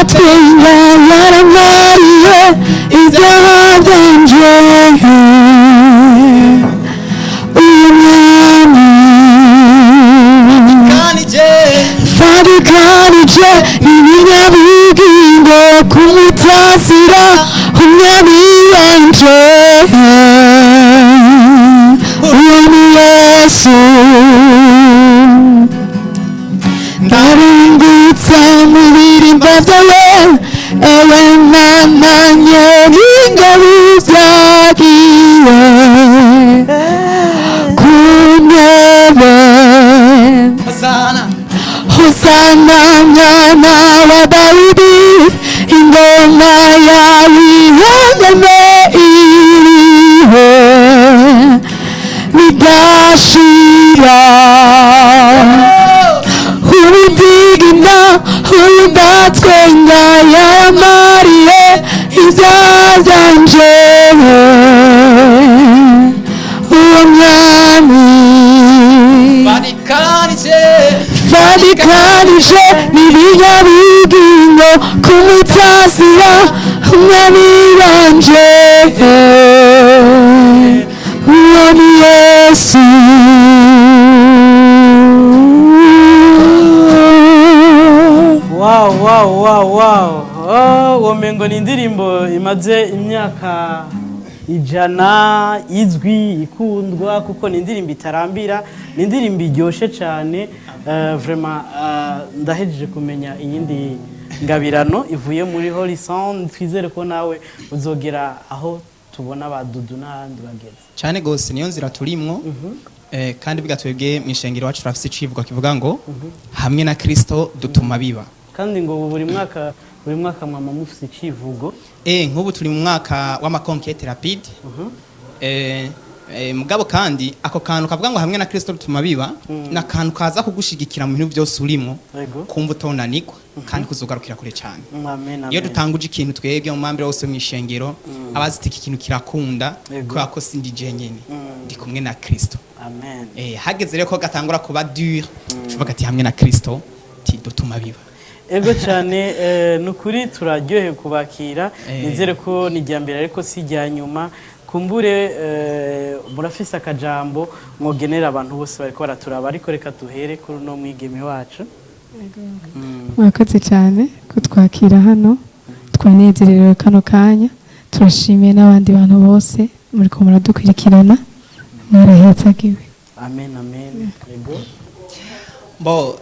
Udatwenga yaramariye ibyaha byanje. Uyu mwami Kanije. Fadikanije ibinyabugingo kumutazira umwami wanje. Uwo ni Yesu. Ndarungutse mu birimba byawe, ewe Mana nyiringabo, byagiye ku ntebe. Hosana. Hosana mwana wa Dawidi, ingoma yawe ihangane iriho bidashira. Ubudigina udatwenga yaramariye ibyaha byanje. Uwo mwami. Fadikanije. Fadikanije n'ibinyabugingo kumutazira umwami wanje. Uwo ni Yesu. Wow. Oh, womengo ni indirimbo imaze imyaka 100 izwi, ikundwa, kuko ni indirimbo itarambira, ni indirimbo iryoshe cyane. Vraiment, ndahejeje kumenya iyindi ngabirano ivuye muri Holy Sound. Twizere ko nawe uzogera aho tubona ba Dudu n'ahandi bageze. Cyane gose, niyo nzira turimwo. Kandi bigatwebwe mu ishengero wacu turafise icivugo kivuga ngo hamwe na Kristo dutuma biba. Kandi ngo buri mwaka, buri mwaka mwama mufise icivugo. Nk'ubu turi mu mwaka w'ama conquêtes rapides. Mugabo kandi ako kantu kavuga ngo hamwe na Kristo dutuma biba n'akantu kaza kugushigikira mu bintu byose urimo, kumva utonanirwa kandi kuzogarukira kure cyane. Amen. Iyo Amen. dutanguje ikintu twebwe mu mambere wose mu ishengero, abazi iki kintu kirakunda, kubera ko sindi jenyene, ndi kumwe na Kristo. Amen. Hageze rero ko gatangura kuba dur, tuvuga ati hamwe na Kristo ti dutuma biba. Ego cyane, ni ukuri turaryohewe kubakira. Nizere ko ni irya mbere ariko si irya nyuma. Kumbure murafise akajambo mwogenera abantu bose bariko baraturaba, ariko reka duhere kuri uno mwigeme wacu. Murakoze cyane kutwakira hano, twanezerewe kano kanya. Turashimiye n'abandi bantu bose muriko muradukurikirana, mwarahetsagiwe. Amen, amen, ego. Bo,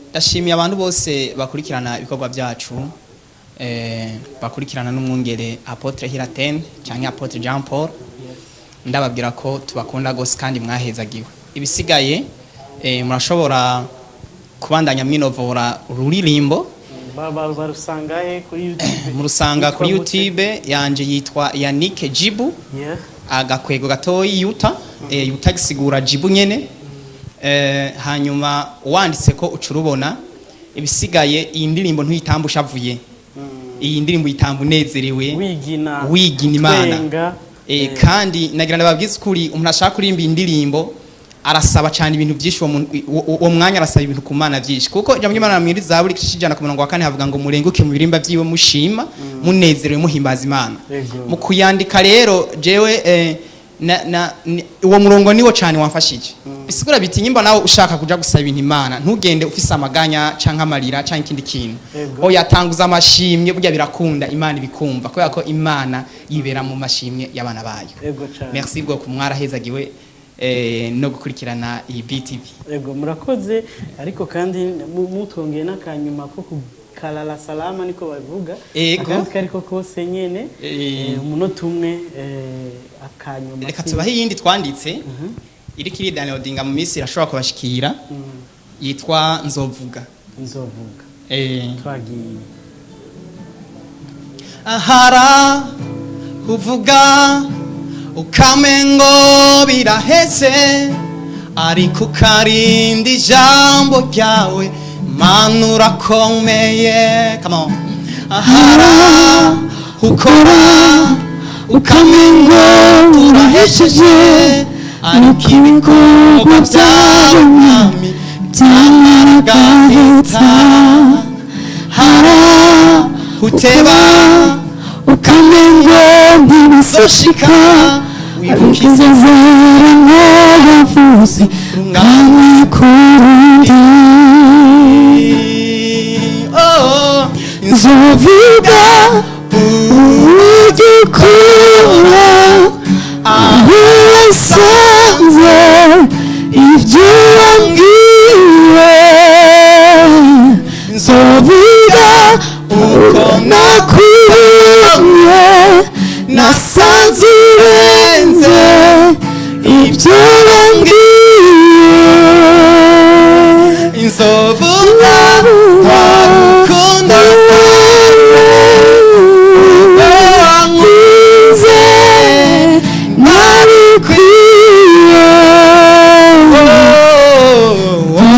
ndashimiye abantu bose bakurikirana ibikorwa byacu, bakurikirana n'umwungere Apôtre Hiraten cyangwa Apôtre Jean Paul. Ndababwira ko tubakunda gose kandi mwahezagiwe. Ibisigaye, murashobora kubandanya mwinovora ururirimbo. Barusanga he kuri YouTube? Murusanga kuri Yitwa gute? YouTube yanje yitwa Yannick Jibu agakwego gatoyi Yuta, Yuta gisigura Jibu nyene. Hanyuma wanditse ko ucurubona. Ibisigaye, iyi ndirimbo ntuyitamba ushavuye, iyi ndirimbo uyitamba unezerewe, wigina, wigina Imana. Twenga. Kandi nagira ndababwize ukuri, umuntu ashaka kuririmba iyi ndirimbo arasaba cyane ibintu byinshi. Uwo mwanya arasaba ibintu ku Mana byinshi, kuko ijambo ry'Imana mwiri Zaburi igice c'100 ku murongo wa 4 havuga ngo murenguke mu birimba byiwe mushima, munezerewe, muhimbaza Imana. Mu kuyandika rero jewe, uwo murongo niwo cyane wamfashije. Bisigura biti nyimba nawe ushaka kuja gusaba ibintu Imana, ntugende ufise amaganya canke amarira canke ikindi kintu. Oya, tanguza amashimwe, burya birakunda, Imana ibikumva, kubera ko Imana yibera mu mashimwe y'abana bayo. Ego cyane. Merci beaucoup, mwarahezagiwe no gukurikirana iyi BTV. Ego, murakoze. Ariko kandi mutwongeye n'akanyuma ko kukalala salama, niko bavuga. Akandi kariko kose nyene. Umunota umwe, akanyuma. Reka tubahe iyindi twanditse iriko iri downloadinga, mu minsi irashobora kubashikira, yitwa Nzovuga. Nzovuga. Twagiye. Ahara uvuga ukamengo biraheze, ariko ukarinda ijambo ryawe, Mana urakomeye. Come on. Ahara ukora ukamengo urahesheje, ariko ibikorwa byawe, Mwami, byamara gahita. Hara Uteba Ukamengo ntibizoshika. Wibuka Isezerano yavuze kamwe kurundi. Oh, Nzovuga uburyo ukura, aho wasanze ibyo wambwiye. Nzovuga uko nakubonye, nasanze urenze ibyo wambwiye. Inzovuga wagukunda wankunze nabikwiye. Oh, oh,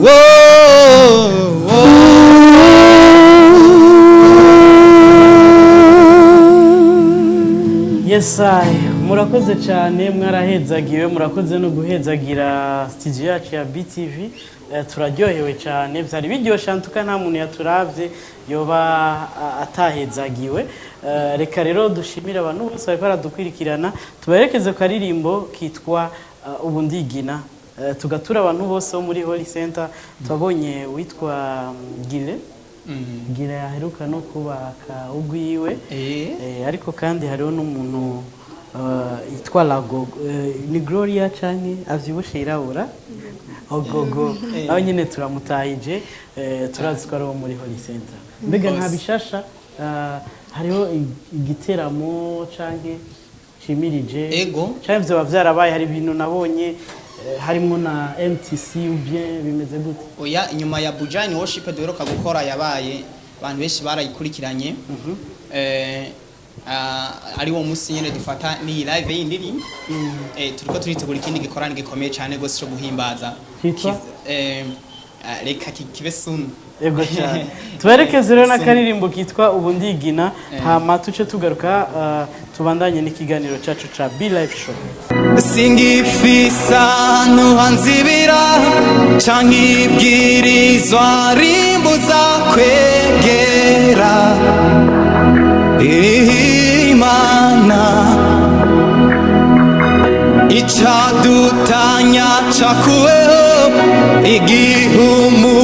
oh, oh. Yesayi, murakoze cyane, mwarahezagiwe, murakoze no guhezagira studio yacu ya BTV. Turaryohewe cyane, byari biryoshye antuka nta muntu yaturavye yoba atahezagiwe. Reka rero dushimire abantu bose bariko baradukwirikirana, tubaherekeze ku karirimbo kitwa Ubu Ndigina. Tugatura abantu bose bo muri Holy Center. Twabonye witwa Gile Gile yaheruka no kubaka ugwiwe. Ariko kandi hariho n'umuntu yitwa Lagogo, ni Gloria canke avyibushe yirabura Ogogo, nawe nyine turamutahije. Turazi ko ari uwo muri Holy Center. Mbega nta bishasha, hariho igiteramo canke cimirije Ego. canke vyoba vyarabaye? Hari ibintu nabonye harimwo na MTC ou bien bimeze gute? Oya, inyuma ya Buja in Worship duheruka gukora, yabaye abantu benshi barayikurikiranye. Ari wo munsi nyene dufata ni live y'indirimbo. Turiko turitegura ikindi gikorane gikomeye cyane gose cyo guhimbaza. Kitwa? Reka kibe soon. Ego cyane, tuberekeze rero n'akaririmbo kitwa Ubu Ndigina, hama tuce tugaruka, tubandanye n'ikiganiro cyacu ca Be Life Show. Singifisa ntuhanzibira canke ibwirizwa rimbuza kwegera Imana. Icadutanya cakuweho igihumu.